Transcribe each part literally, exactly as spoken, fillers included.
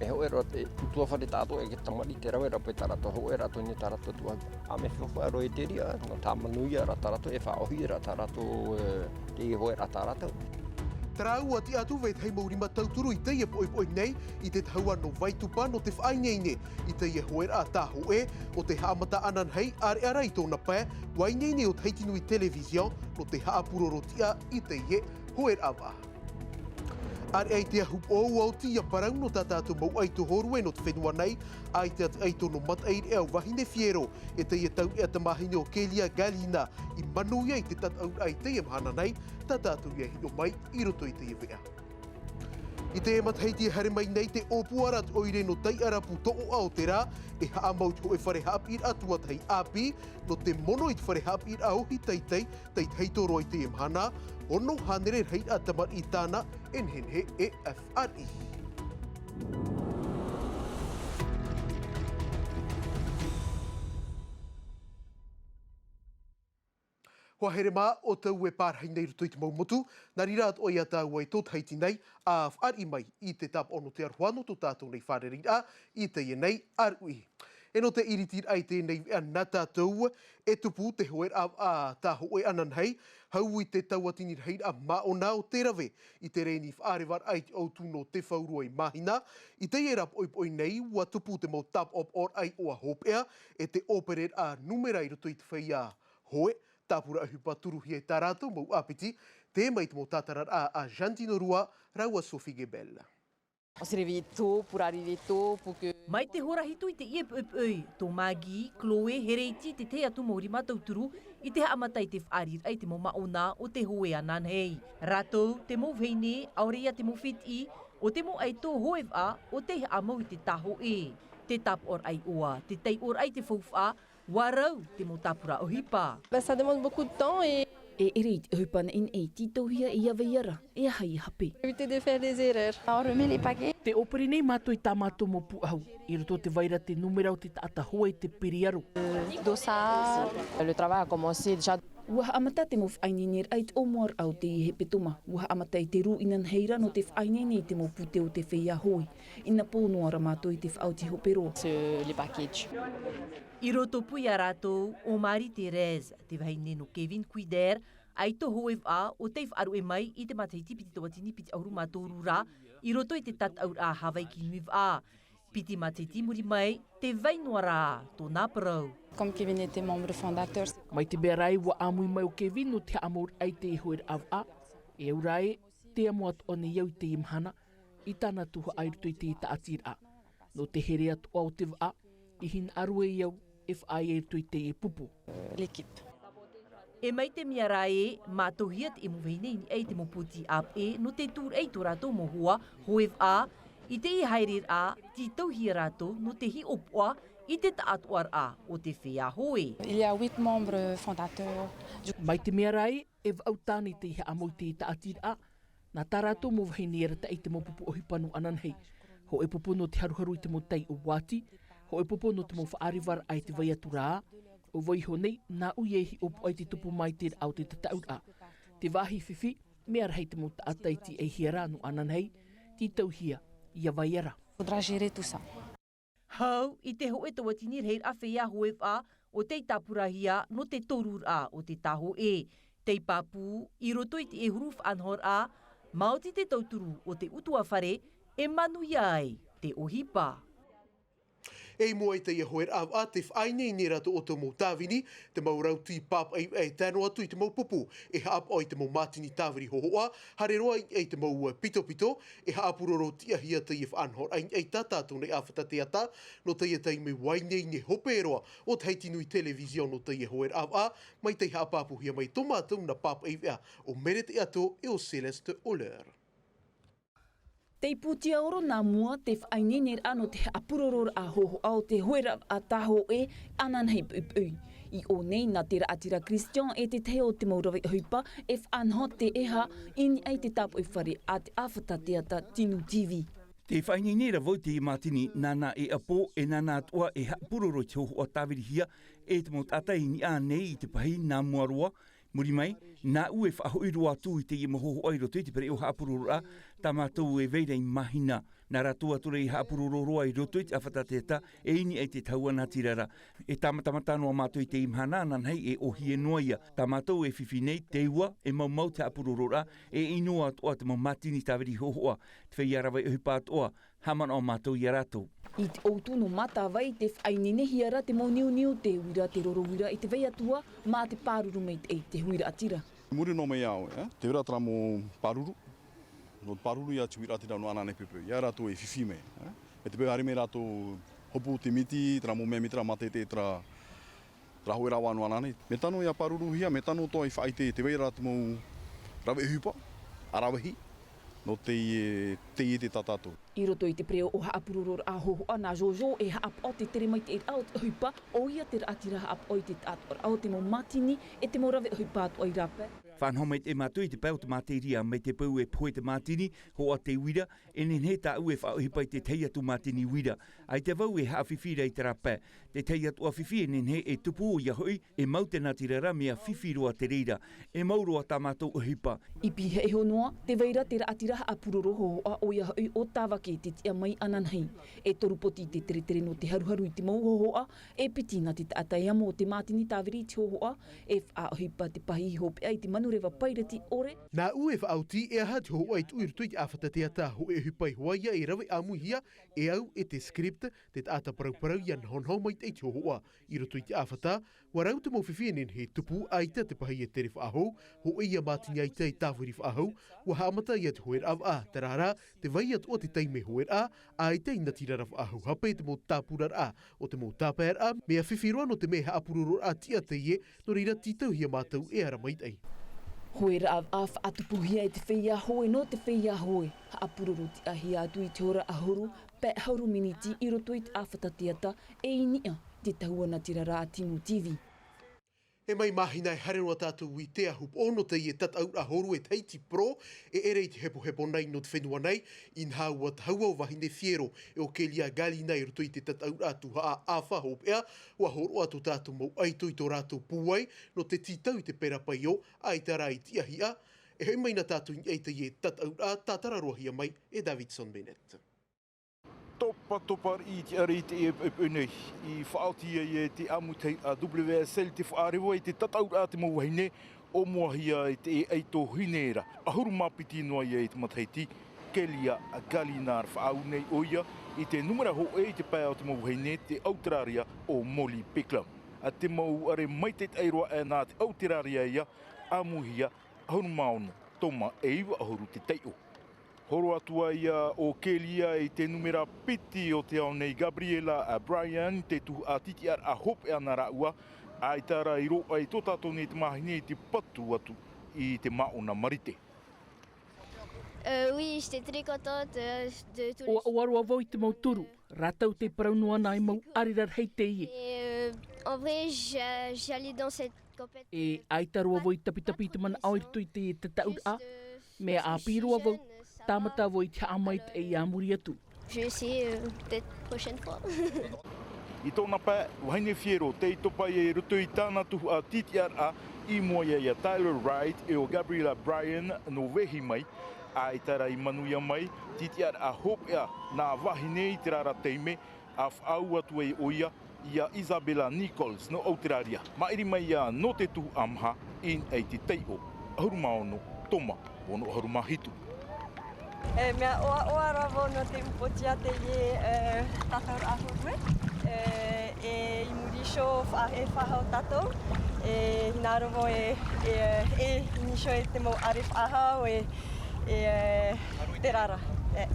E hoʻi rā te tuafare tātou e te tamariʻi te rave rā paʻi tā rātou hoʻi rātou nei tā rātou tuafare. A me fia faʻaroʻo i te reira, nō tāmanuia rā tā rātou e faʻaʻohi rā tā rātou, e, te hoʻi rā tā rātou. Terā ua tiʻa atu vetahi mau rima tauturu i teie poʻipoʻi nei, i te tahua nō Vaitupa nō te faʻaineine i teie hoeraʻa tāhōʻē, ʻo te haʻamata ananahi ʻāreʻa rā i tōna pae, ua ineine ʻo Tahiti Nui Television nō te haʻapuroro tiʻa i teie hoeraʻa vaʻa. ʻĀreʻa i te ahu pō, ua oti ia parau nō tā tātou mau ʻaito hōrue nō te fenua nei, ʻaita atu ʻaito nō Mataʻireʻa ʻo Vahine Fiero, e teie taureʻa tamāhine ʻo Kelia Galina, i manuia i te tataʻuraʻa i teie mahana nei, tā tātou ia hiʻo mai i roto i teie veʻa. I te matahiti e haere mai nei te ʻōpuaraʻa ʻoire nō Taiʻarapu Toʻoʻa o te rā, e haʻamau i te hōʻē fare haʻapiʻiraʻa tuatahi ʻāpī, nō te mono i te fare haʻapiʻiraʻa ʻohi teitei, tei tahito roa i teie mahana, ono hānere rahiraʻa tamariʻi tāna e nehenehe e fāriʻi. Hoa here mā, ʻo tātou e pārahi nei i roto i te mau motu, nā reira atoʻa ia tāua i tō Tahiti nei, ʻa fāriʻi mai i te tāpaʻo nō te aroha nō tō tātou nei fārereiraʻa i teie nei ʻāruʻi. E nō te iritiraʻa i teie nei veʻa nā tātou, e tupu te hoeraʻa vaʻa tāhōʻē ananahi, hau i te tauatini rahiraʻa māʻona o te rave, i te rēni faʻarevaraʻa i te ʻautu nō Te Faurua i Māhina, i teie rā poʻipoʻi nei, ua tupu te mau tāpaʻopaʻoraʻa iʻoa hopeʻa, e te ʻōpereraʻa numera i roto i te feiā hoe, tāpura ʻohipa turuhia e tā rātou mau ʻāpiti, tē mai te mau tātararaʻa a Jeanne Tinorua, rāua Sophie Gebel. On s'est réveillé tôt pour arriver tôt, pour que Mai te hora hitu i teie poʻipoʻi, tō Maggie, Chloé, Hereiti, te tahi atu mau rima tauturu, i te haʻamata i te fāriʻiraʻa i te mau māʻona o te hoe ananahi. Rātou, te mau vahine, ʻaore ia te mau fētiʻi, ʻo te mau ʻaito hoe vaʻa, ʻo tei haʻamau i te tāhōʻē. Te tāpaʻoraʻa iʻoa, te taiʻoraʻa i te faufaʻa, ua rau te mau tāpura ʻohipa. Ben, ça demande beaucoup de temps et E ʻere i te ʻohipa nei, nei, tītauhia e ia vai ra, e aha ia hape. Éviter de faire des erreurs. On remet les paquets. Tē ʻōpere nei mātou i tā mātou mau pūʻohu, i roto te vai ra te numera o te taʻata hoe i te piriaro. Dossard, le travail a commencé déjà. Ua haʻamata te mau faʻaineineraʻa i te ʻōmuaraʻa o teie hepetoma. Ua haʻamata i te rū inanahi ra nō te faʻaineine i te mau pūtē o te feiā hoe. Inapō noa ra mātou i te faʻaoti hope roa. Sur les paquets. I roto pū ia rātou, ʻo Marie-Thérèse, te vahine nō Kevin Quider, ʻaito hoe vaʻa, ʻo tei faʻaruʻe mai i te matahiti piti tauatini piti ʻahuru mā toru ra, i roto i te tataʻuraʻa Hawaiki Nui Vaʻa. Piti matahiti i muri mai, tē vai noa ra tōna parau. Comme Kevin était membre fondateur, c'est Mai te mea ra ē ua ʻāmui mai ʻo Kevin nō te haʻamauraʻa i te hoeraʻa vaʻa, e au ra ē, tē amo atoʻa nei au i teie mahana, i tāna tuhaʻa i roto i te taʻatiraʻa. Nō te here atoʻa o te vaʻa, i hinaʻaro e au e faʻaea i roto i teie pupu. L'équipe. E mai te mea ra ē, mātauhia te mau vahine i niʻa i te mau pōti ʻāpeʻe nō te tūraʻi i tō rātou mau hoa, hoe vaʻa, i teie haereraʻa, tītauhia rātou nō te hiʻopoʻa i te taʻatoʻaraʻa o te feiā hoe. Il y a huit membres fondateurs du Mai te mea ra ē, e vaʻu tāne tei haʻamau i te taʻatiraʻa, nā tā rātou mau vahine e arataʻi i te mau pupu ʻohipa nō ananahi. Hōʻē pupu nō te haruharu i te mau tai ʻo Uati, hōʻē pupu nō te mau faʻarevaraʻa i te vai atu ra, ʻo vau iho nei, nāʻu ia e hiʻopoʻa i te tupu maitaʻiraʻa o te tataʻuraʻa. Te vāhi fifi, mea rahi te mau taʻata i tīaʻihia ra nō ananahi, tītauhia, ia vai ra. Faudra gérer tout ça. Hau, i te hōʻē tauatini rahiraʻa feiā hoe vaʻa, ʻo tei tāpurahia nō te toruraʻa o te tāhōʻē. Tei pāpū, i roto i te ʻahuru faʻanahoraʻa, maoti te tauturu o te ʻutuāfare, e manuia ai te ʻohipa. E i mua i teie hoeraʻa vaʻa, tē faʻaineine ra tō ʻoutou mau tāvini, te mau rauti pāpaʻi vaʻa e tae noa atu i te mau pupu, e haʻapaʻo i te mau mātini tāviri hōhoʻa, haere roa i te mau pitopito, e haʻapuroro tiʻahia teie faʻanahoraʻa i tā tātou nei ʻāfata teata, nō teie taime ua ineine hope roa ʻo Tahiti Nui Television nō teie hoeraʻa vaʻa, mai tei haʻapāpūhia mai tō mātou nā pāpaʻi vaʻa ʻo Merete Ato e ʻo Céleste Oller. Tei Pūtiaoro nā mua te faʻaineineraʻa nō te haʻapurororaʻa hōhoʻa o te hoeraʻa tāhōʻē ananahi poʻipoʻi. I ʻō nei nā te raʻatira Christian e te tahi o te mau rave ʻohipa e faʻanaho te ʻeha i niʻa i te tāpoʻi fare a te ʻāfata teata Tinu TV. Tē faʻaineine ra vau i teie mātini, nāna e ʻapo, e nāna atoʻa e haʻapuroro i te hōhoʻa tāvirihia e te mau taʻata i niʻa nei i te pahī nā mua roa, Muri mai, nāʻu e faʻahoʻi roa atu i teie mau hōhoʻa i roto i te pereʻoʻo haʻapurororaʻa, tā mātou e vai ra i mahina. Nā rātou atu rā i haʻapuroro roa i roto i te ʻāfata teata, e ʻini ai te tahua natirara. E tāmatamata noa mātou i teie mahana ananahi e ʻōhie noa ia. Tā mātou e fifi nei, te ua, e maumau te haʻapurororaʻa, e ʻino atoʻa te mau mātini tāviri hōhoʻa, te feiā rave ʻohipa atoʻa, haʻamanaʻo mātou ia rātou. I te ʻōutu nō Matavai, tē faʻaineinehia ra te mau niuniu, te uira, te roro uira, i te vai atu ā mā te pāruru maitaʻi, te huiraʻatira. Muri noa mai au, e? Te uira terā mau pāruru. Nō te pāruru ia te huiraʻatira nō ananahi pēpē. Ia rātou e fifi mai, e? E te peu haere mai rātou hopu te miti, terā mau mea miti rā mātete terā, terā hoʻi rāua nō ananahi. Mea tano ia pāruruhia, mea tano atoʻa i faʻaʻite te vai ra te mau rave ʻohipa, ʻaravihi, nō teie, teie te tā tātou. I roto i te pereʻoʻo haʻapurororaʻa hōhoʻa nā Jojo e haʻapaʻo te tere maitaʻiraʻa o te ʻohipa, ʻoia te raʻatira haʻapaʻo i te taʻatoʻaraʻa o te mau mātini, e te mau rave ʻohipa atoʻa i rāpae. Faʻanaho maitaʻi mātou i te pae o te mātēria, mai te peu e pohe te mātini, hoʻo te uira, e nehenehe tāʻu e faʻaʻohipa i te tahi atu mātini uira. ʻAita vau e haʻafifi ra i terā pae. Te tahi atu ā fifi e nehenehe e tupu, ʻoia hoʻi, e mau te natirara mea fifi roa te reira. E mau roa tā mātou ʻohipa. I pihaʻi iho noa, tē vai ra te raʻatira haʻapuroro hōhoʻa, ʻoia hoʻi ʻo Tāvake, te tiʻa mai ananahi. E toru poti te teretere nō te haruharu i te mau hōhoʻa, e piti nā te taʻata e amo o te mātini tāviri i te hōhoʻa, e faʻaʻohipa te pahī hopeʻa i te manureva pairati ʻore. Nāʻu e faʻaoti e aha te hōhoʻa i tuʻu i roto i te ʻāfata teata, hōʻē ʻohipa iho ā ia e rave ʻāmuihia e au e te script, te taʻata paraparau ia nahonaho maitaʻi te hōhoʻa. I roto i te ʻāfata, ʻua rau te mau fifi e nehenehe e tupu, ʻaita te pahī e tere faʻahou, hōʻē ia mātini ʻaita e tāviri faʻahou, ʻua haʻamata ia te hoeraʻa vaʻa, terā rā, tē vai atoʻa te taime hoeraʻa, ʻaita i natirara faʻahou hape te mau tāpuraraʻa o te mau tāpaeraʻa, mea fifi roa nō te mea haʻapurororaʻa tiʻa teie, nō reira tītauhia mātou e ara maitaʻi. Hoeraʻa vaʻa faʻatupuhia e te feiā hoe nō te feiā hoe, haʻapuroro tiʻahia atu i te hora ʻahuru, pae ʻahuru miniti i roto i te ʻāfata teata, e i niʻa te tahua natirara a Tino T V. E mai māhina e haere roa tātou i te ahu pō nō teie tataʻuraʻa hōrue Tahiti Pro, e ʻere i te hepohepo nei nō te fenua nei, inaha ʻua tahua ʻo Vahine Fiero, e ʻo Kelia Galina i roto i te tataʻuraʻa tuhaʻa ʻāfa hopeʻa, ʻua hōroʻa tō tātou mau ʻaito i tō rātou pūai, nō te tītau i te pera paio, ʻaita rā i tiʻahia, e hoʻi mai na tātou i niʻa i teie tataʻuraʻa tātararoahia mai e Davidson Bennett. Topatopa riʻi te ʻare i teie poʻipoʻi nei, i faʻaoti ai e te ʻāmuitahiraʻa W S L te faʻareva i te tataʻuraʻa te mau vahine, ʻōmuahia e te ʻaito vahine ra, ʻahuru mā piti noa ia i te matahiti, Kelia Galina ra faʻaau nei ʻoia i te nūmera hōʻē i te pae o te mau vahine te ʻAuteraria ʻo Molly Picklum. A te mau ʻare maitaʻi roa aʻe nā te ʻAuteraria ia, ʻāmuihia ʻahuru mā ono toma e iva ʻahuru te taiʻo. Horo atu ai ʻo Kelia i te nūmera piti o te ao nei, Gabriela Bryan, te tuhaʻa titiʻaraʻa hopeʻa nā rāua, ʻaita rā i roaʻa i tō tātou nei tamāhine i te patu atu i te māʻona marite. Euh, oui, j'étais très contente, euh, de tous les... ʻUa ʻoaʻoa roa vau i te mau toru, rātou tē parau noa ana e mau ʻare rarahi teie. Et, euh, en vrai, j'a-, j'allais dans cette compétition. E ʻaita roa vau i tapitapi i te manaʻo i roto i te tataʻuraʻa, mea ʻāpī roa vau, tāmata vau i te haʻamaitaʻi a muri atu. Je vais essayer, euh, peut-être prochaine fois. I tōna pae, Vahine Fiero tei topa ia i roto i tāna tuhaʻa titiʻaraʻa i mua ia ia Tyler Wright e ʻo Gabriela Bryan nō Vehi mai, ʻaita rā i manuia mai, titiʻaraʻa hopeʻa nā vahine i terā ra taime, ʻa faʻaau atu ai ʻoia ia Isabella Nichols nō ʻAuteraria. Maʻiri mai ia nō te tuhaʻa maha i niʻa i te taiʻo ʻahuru mā ono toma ono ʻahuru mā hitu. E mea ʻoaʻoa roa vau nō te upoʻotiʻa teie, e, tataʻuraʻa hōrue. E, e i muri iho faʻa-, e faʻahou tātou. E hinaʻaro vau e, e, e i niʻa iho i te mau ʻare faʻahou e, e, e terā rā. E.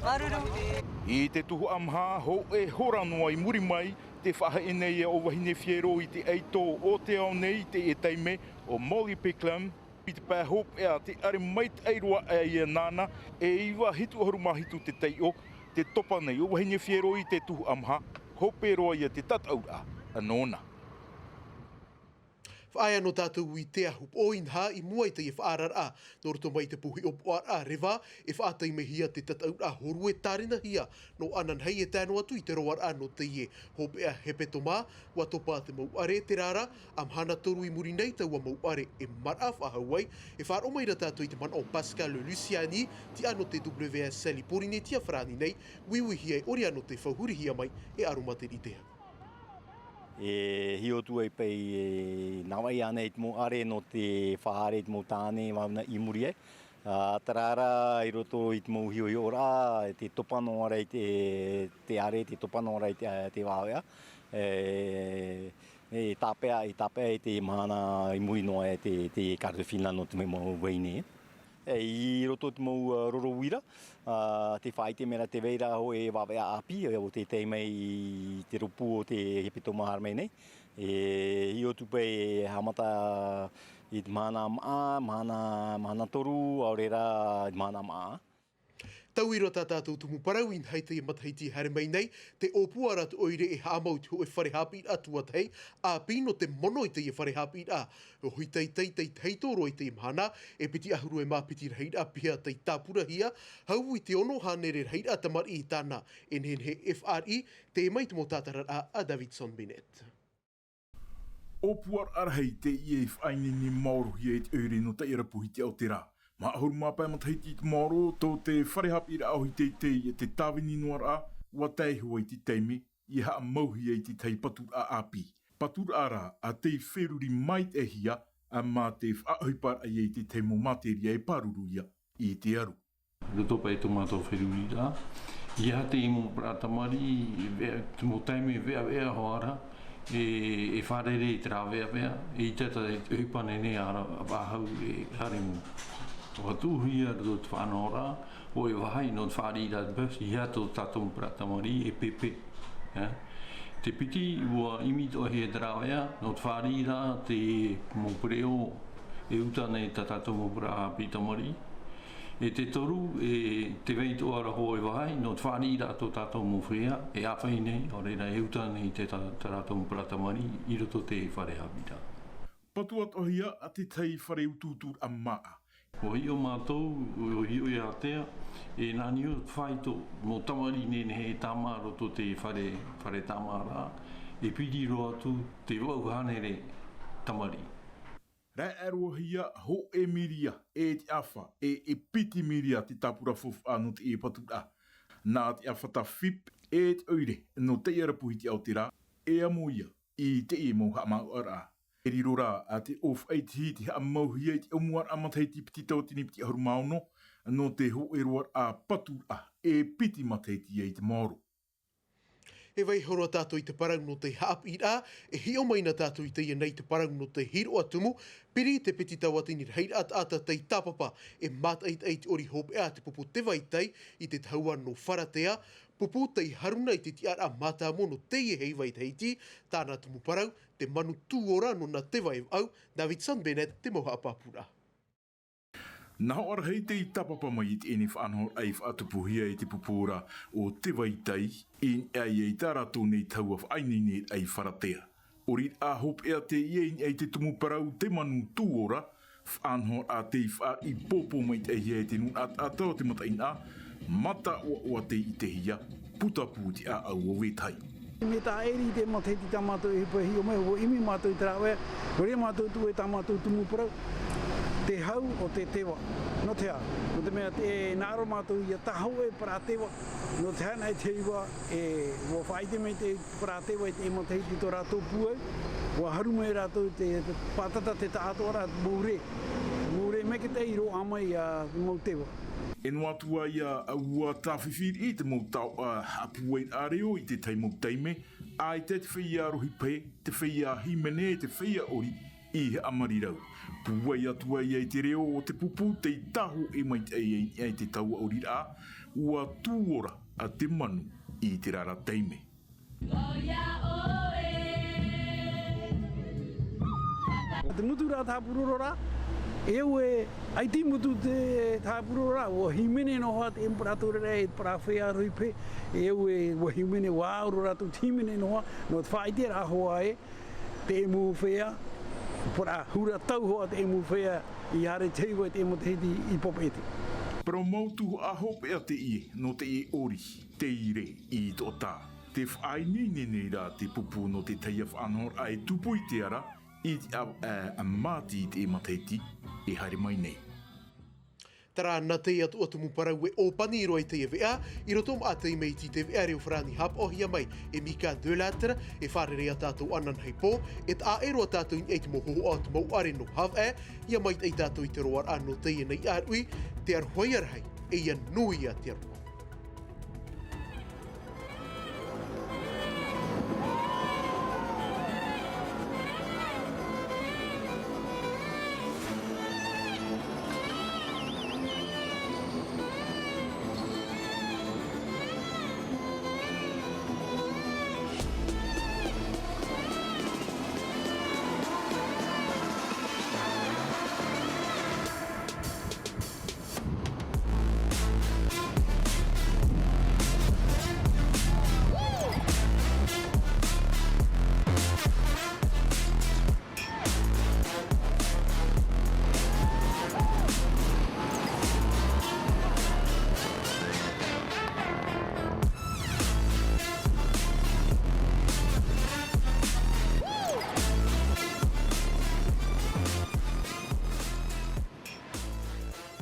Māuruuru. I te tuhaʻa maha, hōʻē hora noa i muri mai, tē faʻaheʻe nei ʻo Vahine Fiero i te ʻaito o te ao nei i teie taime, ʻo Molly Picklum, i te pae hopeʻa, te ʻare maitaʻi roa aʻe ia nāna, e iva hitu ʻahuru mā hitu te taiʻo, tē topa nei ʻo Vahine Fiero i te tuhaʻa maha, hope roa ia te tataʻuraʻa nōna. Paʻi anō tātou i te ahu pōʻinaha i mua i teie faʻaararaʻa, nō roto mai i te pū hiʻopoʻaraʻa reva, e faʻataimehia te tataʻuraʻa hōrue tārenahia, nō ananahi e tae noa atu i te roaraʻa nō teie hopeʻa hepetoma, ua topa te mau ʻare, terā rā, ā mahana toru i muri nei taua mau ʻare e maraʻa faʻahou ai, e faʻaroʻo mai ra tātou i te manaʻo o Pascal Luciani, tiʻa nō te W S L i Pōrīnetia farāni nei, uiuihia e ʻore anō tē fauhurihia mai e Aromaterite. E hiʻo atu ai paʻi, e navaʻi ānei te mau ʻare nō te faʻahaere i te mau tāne, vāvana i muri ai. Ā, terā rā, i roto i te mau hiʻohiʻoraʻa, te topa noa ra i te, te ʻare, te topa noa ra i te, te vāvea. E, e tāpeʻa, e tāpeʻa i te mahana i muri noa e te, te quart de finale nō te mau vahine. E, i roto i te mau, ā, roro uira, ā, tē faʻaʻite mai ra tē vai ra hōʻē vāvea ʻāpī, ʻo tē tae mai i te rōpū o te hepetoma haere mai nei. E, hiʻo atu paʻi e haʻamata i te mahana maʻa, mahana, mahana toru, ʻaore rā i te mahana maʻa. Tauira tā tātou tumu parau, inaha i teie matahiti haere mai nei, tē ʻōpua ra te ʻoire e haʻamau i te hōʻē fare haʻapiʻiraʻa tuatahi, ʻāpī nō te mono i teie fare haʻapiʻiraʻa. ʻO Hōʻē Taʻata i te, te, te tei tō roa i teie mahana, e piti ʻahuru e mā piti rahiraʻa piha tei tāpurahia, hau i te ono hānere rahiraʻa tamariʻi tāna e nehenehe e fāriʻi, tē mai te mau tātararaʻa a Davidson Bennett. ʻŌpuaraʻa rahi teie i faʻaineine maorohia e te ʻoire nō Taʻiarapuhi Te Aoterā. Maha ʻahuru mā pae matahiti i te maoro, tō te fare haʻapiʻiraʻa ʻo Hōʻē Taʻata e te tāvini noa ra, ʻua tae hoʻi i te taime, i haʻamauhia i te tahi paturaʻa ʻāpī. Paturaʻa rā, ā, tei feruri maitaʻihia, ā, mā te faʻaʻohiparaʻa i te tahi mau materia e pāruru ia i te aru. Roto paʻi tō mātou feruriraʻa, ʻeiaha te mau parau tamariʻi, e, te mau taime veʻaveʻa hoʻi ra, e, e fārerei i terā veʻaveʻa, e ʻite atu i te ʻohipa nehenehe ra, faʻahou e haere mai. ʻUa tuʻuhia roto te faʻanahoraʻa, hōʻē vāhi nō te fāriʻiraʻa te bus, ʻeiaha tō tātou mau parau tamariʻi e pēpē. Ā, te piti, ʻua ʻimi atoʻa hia te rāveʻa, nō te fāriʻiraʻa te mau pereʻoʻo e uta nei tā tātou mau parau haʻapiʻi tamariʻi. E te toru, e tē vai atoʻa ra hōʻē vāhi, nō te fāriʻiraʻa tō tātou mau feiā, e ʻāfaʻi nei, ʻaore rā e uta nei te tā, tā rātou mau parau tamariʻi, i roto te fare haʻapiʻiraʻa. Patu atoʻa hia ā te tahi fare utuuturaʻa māʻa. ʻUa hiʻo mātou, ʻua hiʻo iā Tea, e nā niʻa i te faito, mau tamariʻi nehenehe e tāmā roto te fare, fare tāmāraʻa, e piti roa atu te vaʻu hānere tamariʻi. Raʻeʻarohia hōʻē miria e te ʻāfa, e, e piti miria te tāpura faufaʻa nō teie paturaʻa. Nā te ʻāfata Phip e te ʻoire nō Taʻiarapuhi Te Aoterā, e amo ia i teie mau haʻamāuʻaraʻa. E riro rā ā te ʻōfaʻi i te hī i te haʻamauhia i te ʻōmuaraʻa matahiti piti tauatini piti ʻahuru mā ono, nō te hōʻē roaraʻa paturaʻa e piti matahiti ai te maoro. E vaiiho roa tātou i te parau nō te haʻapiʻiraʻa, e hiʻo mai na tātou i teie nei te parau nō te hīroʻa tumu, piri te piti tauatini rahiraʻa taʻata tei tāpapa, e mātaʻitaʻi i te ʻori hopeʻa te pupu Teva i Tai, i te tahua nō Faratea, pupu tei haru na i te tiʻaraʻa mātāmua nō teie heiva i Tahiti, tāna tumu parau, te manu tū ora nō nā Teva e vaʻu, Davidson Bennett te mau haʻapāpūraʻa. Nā hoʻi rahi tei tāpapa mai i teie nei faʻanahoraʻa i faʻatupuhia e te pupu ora o Teva i Tai, i niʻa i tā rātou nei tahua faʻaineineraʻa i Faratea. ʻOriraʻa hopeʻa teie i niʻa i te tumu parau te manu tū ora, faʻanahoraʻa tei fāriʻi pōpō maitaʻihia e te nūnaʻa taʻata o te mataʻeinaʻa, mata ʻoaʻoa tei ʻitehia, putapū te ʻāʻau o Vetahi. Mea tāʻiri i te matahiti tā mātou e hipa hiʻo mai, ʻua ʻimi mātou i te rāveʻa, ʻua riro mātou atu e tā mātou tumu parau, te hau o te Teva. Nō te aha? Nō te mea te, e hinaʻaro mātou ʻia tahoʻe parau Teva, nō te aha nā i te heiva, e, ʻua faʻaʻite mai te parau Teva i te matahiti tō rātou pūai, ʻua haru mai rātou te, te pātata te taʻatoʻaraʻa, mau rē. Mau rē maitaʻi i roaʻa mai ā mau Teva. E noa atu ā ia, ʻua tāfifi riʻi te mau taoʻa haʻapūairaʻa reo i te tahi mau taime, ʻaita te feiā rohipae, te feiā hīmene, te feiā ʻori, i haʻamarirau. Pūai atu ā ia i te reo o te pupu tei tahoʻe maitaʻi ai i te taua ʻoriraʻa, ʻua tū ora ā te manu i terā rā taime. Te mutu rā te haʻapuroro ra, e au e, ʻaita i mutu te haʻapuroro ra, ʻua hīmene noa hoʻi te ʻEmeparatura e parau feiā rohipae, e au e, ʻua hīmene, ʻua ʻaʻaro rātou te hīmene noa hoʻi, nō te faʻaʻiteraʻa hoʻi ē, te mau feiā, Pora hura tau hoa te emu fea i hare te heiva te emu te hiti i pope iti. Parau mau tuha a hope a te ie no te ie ori te ire i toʻata. Te faʻaineinei nei rā te pupu no te taia faʻanohoraʻa e tupu i te ara i te ʻavaʻe a māti i te matahiti e haere mai nei. Tara ana te atu atu mu parau e ʻōpani roa i te veʻa i roto maʻa te imeiti te veʻa reo farani hapaʻohia mai e mika de latre e fārerei a tātou ananahi pō e taʻa ʻero a tātou i niʻa i te mau hohoʻa o te mau ʻare no havaʻe ia maitaʻi tātou i te roaraʻa no teie nei ʻāruʻi te aroha ia rahi e ia nui ia te aroha.